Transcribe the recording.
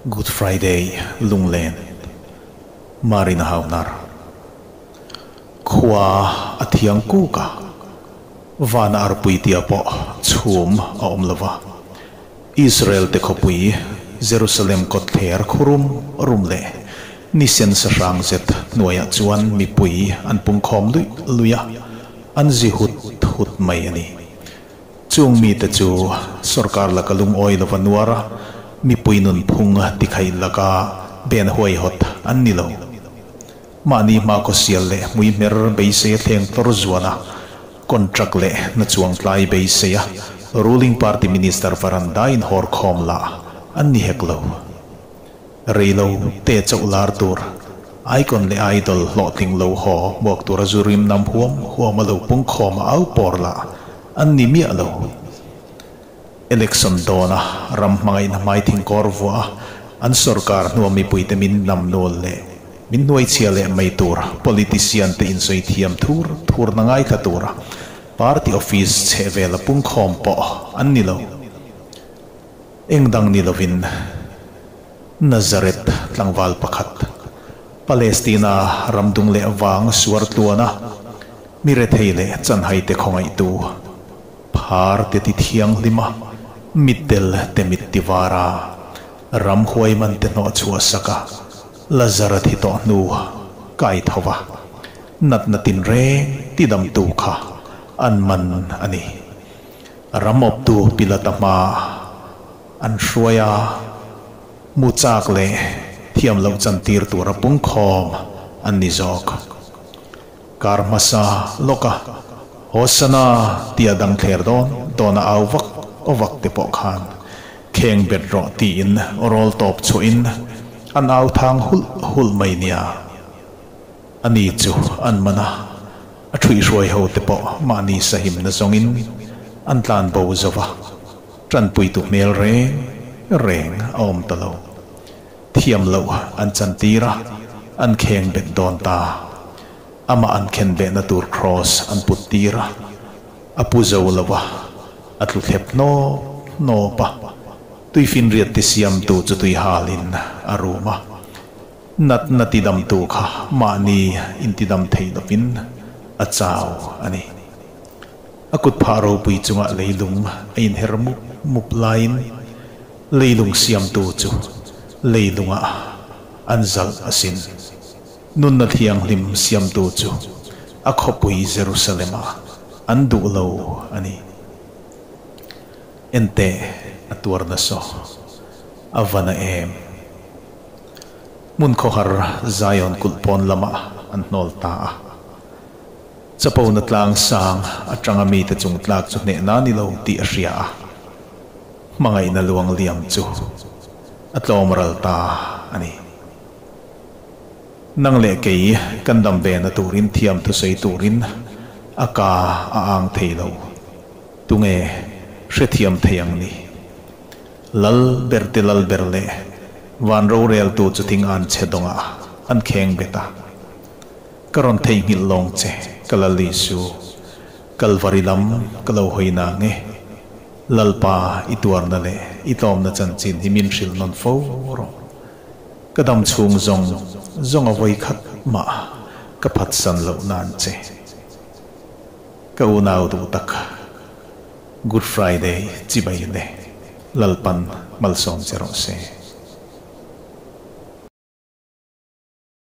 Good Friday lunglen Marina Hauhnar Khua a thiang kuk a, vana arpui tia pawh chhum a awm lo va. Israel te khawpui Jerusalem kawtthler khurum rum leh nisen sahrang zet hnuaiah chuan mipui an pungkhawm luih luih a, an zi hut hut mai a ni. Chung mite chu sorkar laka lungawi lova nuar a, mipui nunphung tikhaih laka ben huaihawt an ni lo. Mahni hmakhaw sial leh hmuihmer beisei a thleng tlawr zuan a, contract leh hna chuangtlai beisei a ruling party minister varanda inhawr khawm lah an ni hek lo. Reilo te chauh lar tur, icon leh idol hlawhtling lo haw hmuak tura zu rim nam huam huam a lo pung khawm a au pawr lah an ni miah lo. Election dawna ram hmangaihna hmai thingkawr vuah a an sorkar hnua mipuite min nam nul leh min hnuaichhia leh mai tur politician te insawi thiam thur thur na ngaithla tura party office chhehvel a pung khawm pawh an ni lo. Eng dang ni lovin Nazareth tlangval pakhat, Palestina ram dung leh vang suar tluana mi rethei leh chanhaite khawngaihtu, phar te ti thianghlima mitdel te mit ti vara ram huaiman te hnawh chhuah saka Lazara thi tawh hnu kai tho va, natna tinreng tidamtu kha an man a ni. Ram awptu Pilata hma an hruai a, mu chak leh thiam loh chantir tura pungkhawm an ni zawk. Kar hmasa lawka Hosana tia dang thler dawn dawn a au vak vak te pawh khan kheng bet rawh tiin rawl tawp chhuahin an au thang hulh hulh mai nia. Ani chu an man a, a ṭhuihhruai ho te pawh mahni sahimna zawngin an tlan bo zo va, ṭanpuitu hmel reng reng a awm ta lo. Thiam loh an chantir a, an kheng bet dawn ta. Amah an khen behna tur kraws an put tir a, a pu zo lo va, a tlu thlep hnawp hnawp a, tuifinriat ti siamtu chu tuihalin a rum a. Natna tidamtu kha mahni intidam thei lovin a chau a ni. A kut phah ropui chungah leilung a inher mup mup laiin leilung siamtu chu leilungah an zalh asin. Nunna thianghlim siamtu chu a khawpui Jerusalem-ah an duh lo a ni. Enteh a tuar nasa a va na em! Hmun khawhar Zion kulh pawn lamah an hnawl ta a. Chapona tlang sang atanga mite chung tlak chu hnehna ni lo tih a hria a, hmangaihna luang liam chu a tlawm ral ta a ni. Nang leh kei kan dam vena turin thiam thusawi turin a ka a ang thei lo. Tunge hrethiam thei ang ni? Lal ber te lal ber leh van roreltu chu thing an che dawngah an kheng bet a. Ka rawn theihnghilh lawng che ka Lal Isu, Kalvari lam ka lo hawi na nge. Lalpa i tuarna leh i tlawmna chanchin hi min hrilh nawn fo rawh. Ka dam chhung zawng zawng a vawi khat mah ka phatsan loh nan che. Ka unau duh tak. Good Friday chibai le Lalpan malsawm che rawh se.